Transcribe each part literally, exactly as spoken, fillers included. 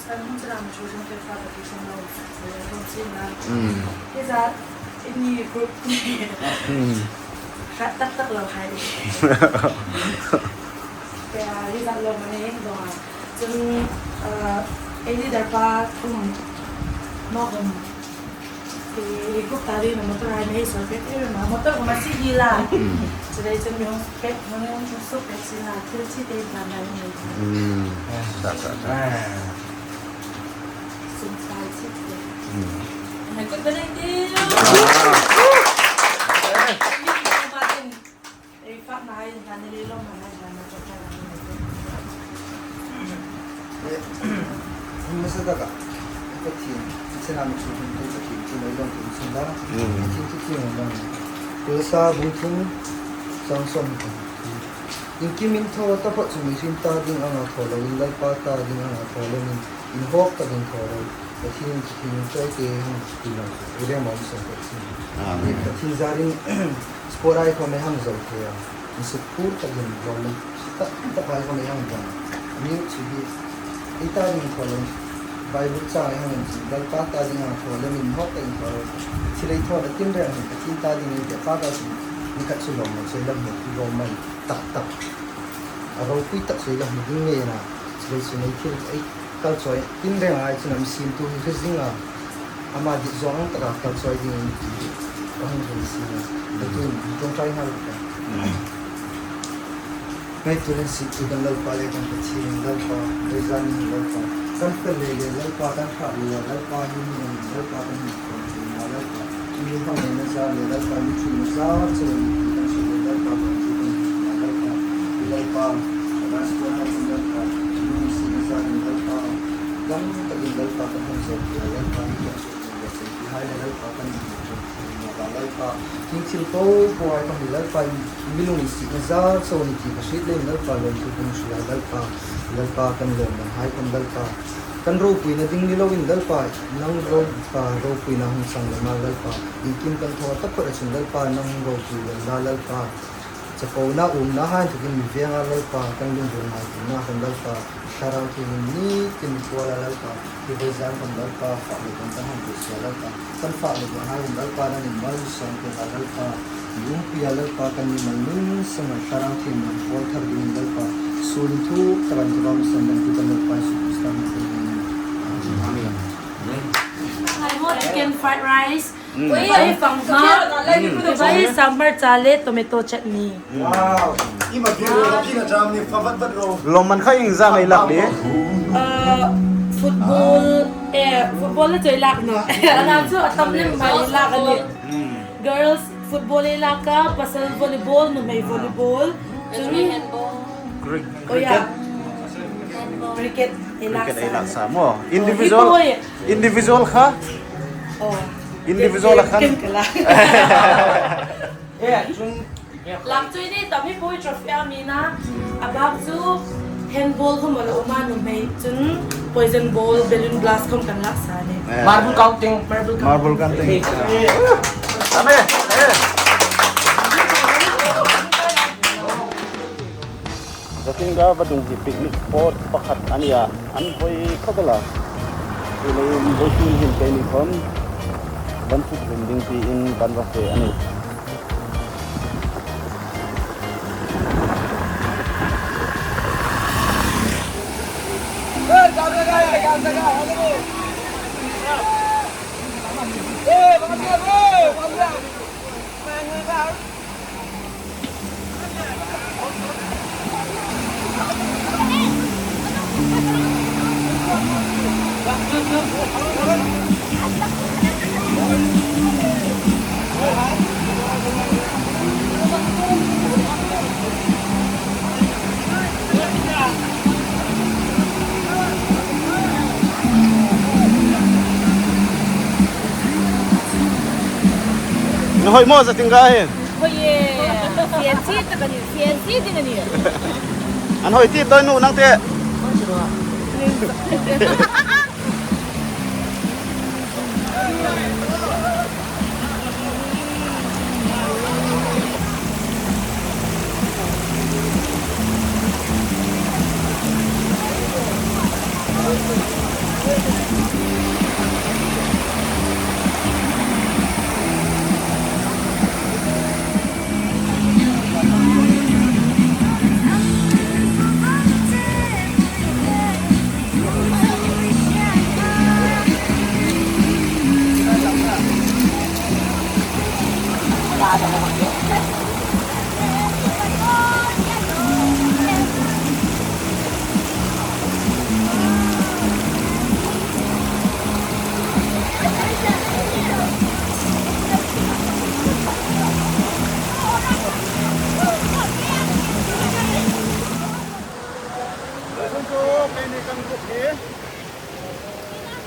Kan hung chara mi chu hung fe fa ka ti song lo. Hung chin na. Mm. Hi za, ini group. Mm. Hrat tak tak lo hai. Kei a, hi za lo mani dong a. Chun, uh, ei leader pa kum. Mo kum. Hi, hi group ta ri na motor hai nei so pek, eh, na motor ko ma si hi la. Mm. Chulai chun mi hung pek, mi hung so pek si la, thil chi te ta na ni. Mm. Sa, sa, sa. Sum sai chi te. Mm. Hai ko ta nei te. Wow. Ei, fak na hai, dan ni lo ma hai, dan na chok hai, dan ni lo. Eh, hmasa taka, Pathien, i chena mi chu hun tu Pathien chu mai lawm tu chun la. Mm. Pathien chu chu mai lawm. Kolose bung thum, chang sawm. Inkimin thaw taphot chu mihring ta ding anga thaw loin, Lalpa ta ding anga thaw loin, inhawk takin thaw lo. Pathien, Pathien choi te hang ti lo. I rem awm sawm Pathien. Amen. Pathien zarin, sport ai khom ei hang zo thei a. Insuk phur takin lawmman tak tak ai khom ei hang dam. Amiruokchu hi, ei ta ding thaw lo. Bible chang ei hang inching, Lalpa ta ding hang thaw lo, inhawk takin thaw lo. Thilhai thaw na tin reng hin, Pathien ta ding ei pe pa ta sin. Ni khat chu lawmman, chu lawmman, lawmman tak tak. A ropui tak chu ei la hmu ding ngei a na. Chu chu nei thil ei kal choi tin reng ai chun a mi siemtu hi hre zing a. Ama dik zawng ang taka kal choi ding in ti ka hung hun si na. Ka tun ṭawngṭai nghal ka. Ngaituo le, siemtu kan Lalpa le kan Pathien, Lalpa, vawisun ni Lalpa. Kan fel le le Lalpa, kan hrat le Lalpa, hi ni Lalpa, kan ni Lalpa. Mi hmang le na za le Lalpa, mi ṭhu na za chau ni ti kan hriet le Lalpa, kan ṭhu kan hmu na Lalpa. Lalpa, kan sport hai kan Lalpa, mi si na za le Lalpa, dam takin Lalpa kan hmang zo le Lalpa, mi kan ṭhu kan hmu le hai le Lalpa, kan ni ṭhu kan hmu na Lalpa. King thil po po ai kan ni Lalpa, mi lunginsiet na za chau ni ti ka hriet le Lalpa, lawmthu kan hril a Lalpa, Lalpa kan lawmman hai kan Lalpa. Kan ropuina ding ni loin Lalpa, nang ro-, ka ropuina hung chang lem a Lalpa, inkim kan thaw taphot a chun Lalpa, nang ropui lem la Lalpa. Chapona umna hai inthokin mi veng a Lalpa, kan lungril ngaituona kan Lalpa, Thlarau Thienghlim nitin kuol a Lalpa, hi vawisun kan Lalpa, fak le kan hang buotsai Lalpa. Kan fak le kan hai Lalpa, nangin malsawm pek a Lalpa, mi umpui a Lalpa, kan mimal nun seng a Thlarau Thienghlim kuol thar dingin Lalpa, suol inthuk takin thlarau mi san dam tu kan Lalpa Isu Krista hmingin. Amen. Amen. Hai maw, chicken fried rice. Mm. Ui, ui, fang ha. Mm. Ui, sambar cha le tomato chutney. Wow. I ma pi ro, pi na jam ni fa vat vat ro. Lawmman kha ieng zat ei lak le? Uh, football, eh, football le chu ei lak naw. Ana chu a tam lem mai ei lak a nih. Mm. Girls football ei lak a, pasal volleyball, nuhmei volleyball. Chun handball. Cri-, oh, yeah. Cricket. Cricket ei lak sa. Cricket ei lak sa maw. Individual. Oh, hi po. Individual kha? Oh. Individual a khan. Ken, ken ka la. Eh, chun. Lam chu ni tam hi po trophy a mi na. A bak chu handball khom a la um a nuhmei chun poison ball, balloon blast khom kan lak sa ni. Eh. Marble counting, marble counting. Marble counting. Eh. Amen. Eh. Zatinga vadung hi picnic spot pakhat a ni a, an hawi khawp el a. Chuleiin vawisun hin keini khom van suk hlum ding tiin van va fe a nih. An hawi maw Zatinga hi? Hawi e. Fiansi tak a ni, fiansi ding a ni. An hawi ti tawi nu nang te.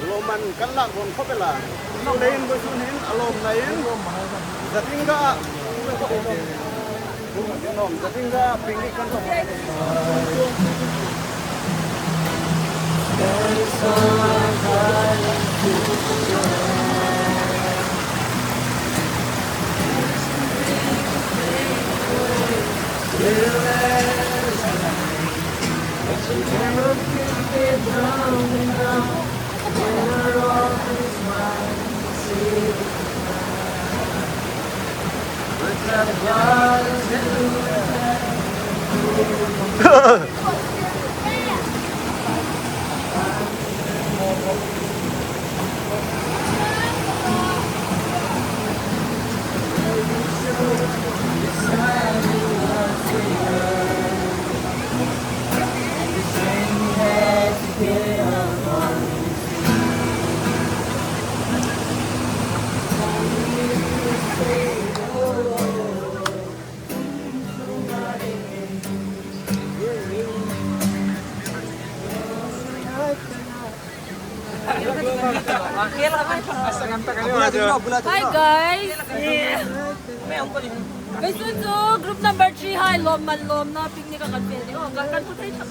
Lawmman kan lak vawng khawp el a. Leiin vawisun hin a lawmna in. Zatinga. Zatinga picnic kan Hi guys. Vawisun chu group number three hai lawmman lawmna picnic-a kan fe ding. Oh, kan, kan pu thei thak.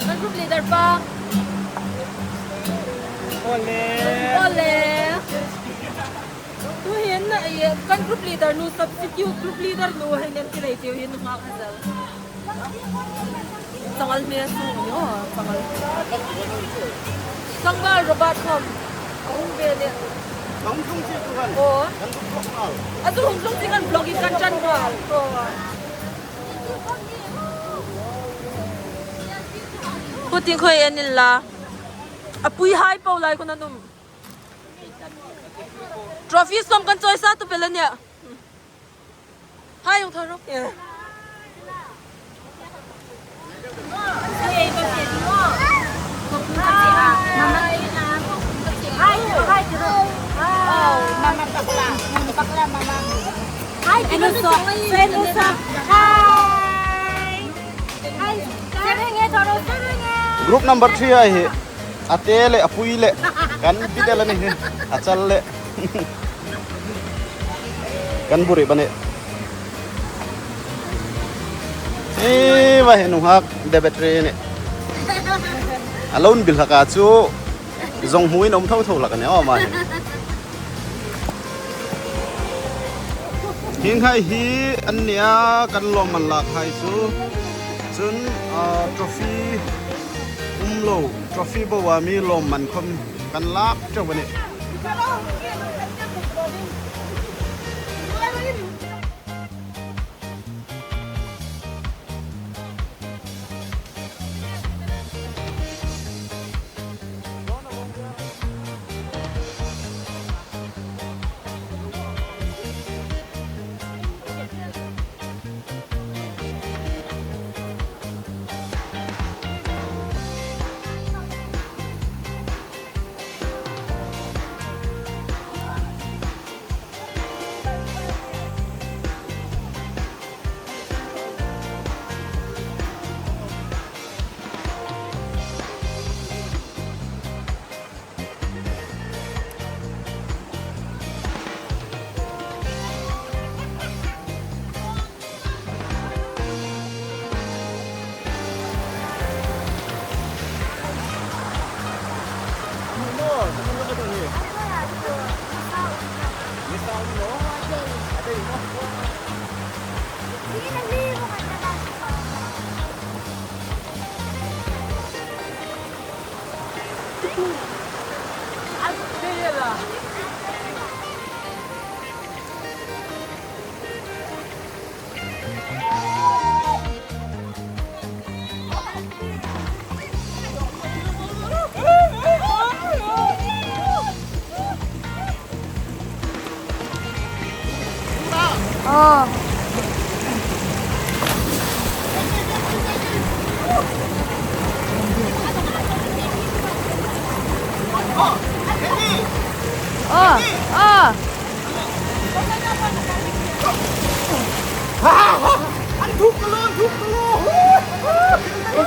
Kan group leader pa. Ole. Ole. Tuhin, eh, kan group leader nu, substitute group leader nu, hei nem ti lei tiu hin nu ngak a zel. Changal me su ni o, changal. Changal Robert khom. A hung ve le. Hung tlung chi tu kan. O. Kan tu vlog mal. A tu hung tlung chi kan vlog in kan chan mal. O. Pu Tingkhoi en in la. A pui hai po lai ko na num. Trophy som kan choi sa tu pela nia. Hai, hung thar ro. Group number three a hi. A te le, a pui le. Kan pi te la ni hi. A chal le. Kan buri bane. E, va he nunghak de battery ni. A lo inbil hlak a chu. Zong hmuin om tho tho hlak a ni, aw ma hi. Hienghai hi an nia kan lawmman lak hai chu. Chun, ah, trophy um lo, trophy bo a mi lawmman khom kan lak chau a nih.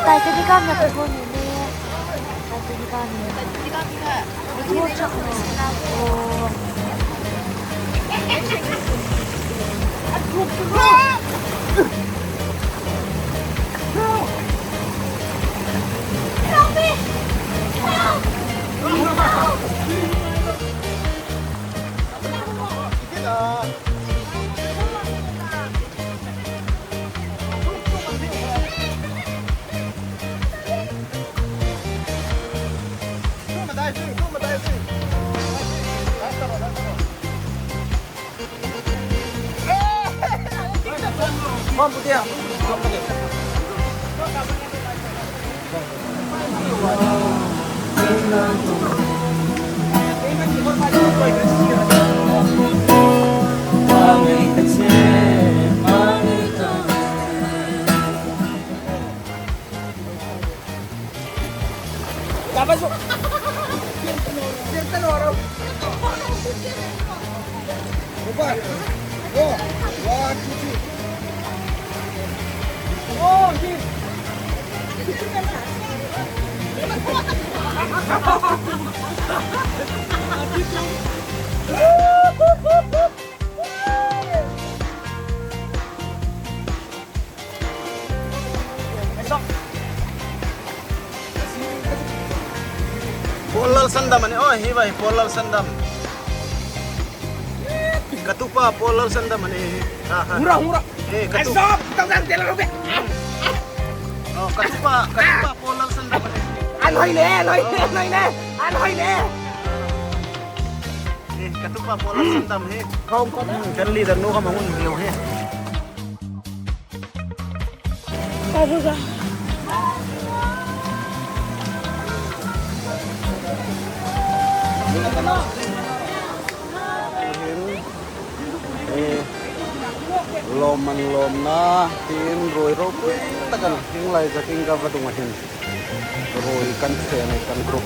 Titanic-a mi ka thawk ni le. Titanic-a mi. Titanic-a mi ka. Thawk chak naw. Oh. Paul Lalsandam a nih, oh, hi vai, Paul Lalsandam. Ka tupa Paul Lalsandam a nih. Ha, ha. Hura, hura. Eh, ka tu- Azok, tau dan tela rube. Oh, ka tupa, ka tupa Paul Lalsandam a nih. An hoi le, an hoi le, an hoi le, an hoi le. Eh, ka tupa Paul Lalsandam hi. Kau, kau. Hmm, kan leader nu ka mangun lo hi. Eh, lawmman lawmna, tin ruoi ropui takin, hieng lai zakin ka va dung a hin. Ruoi kan fe nei kan group.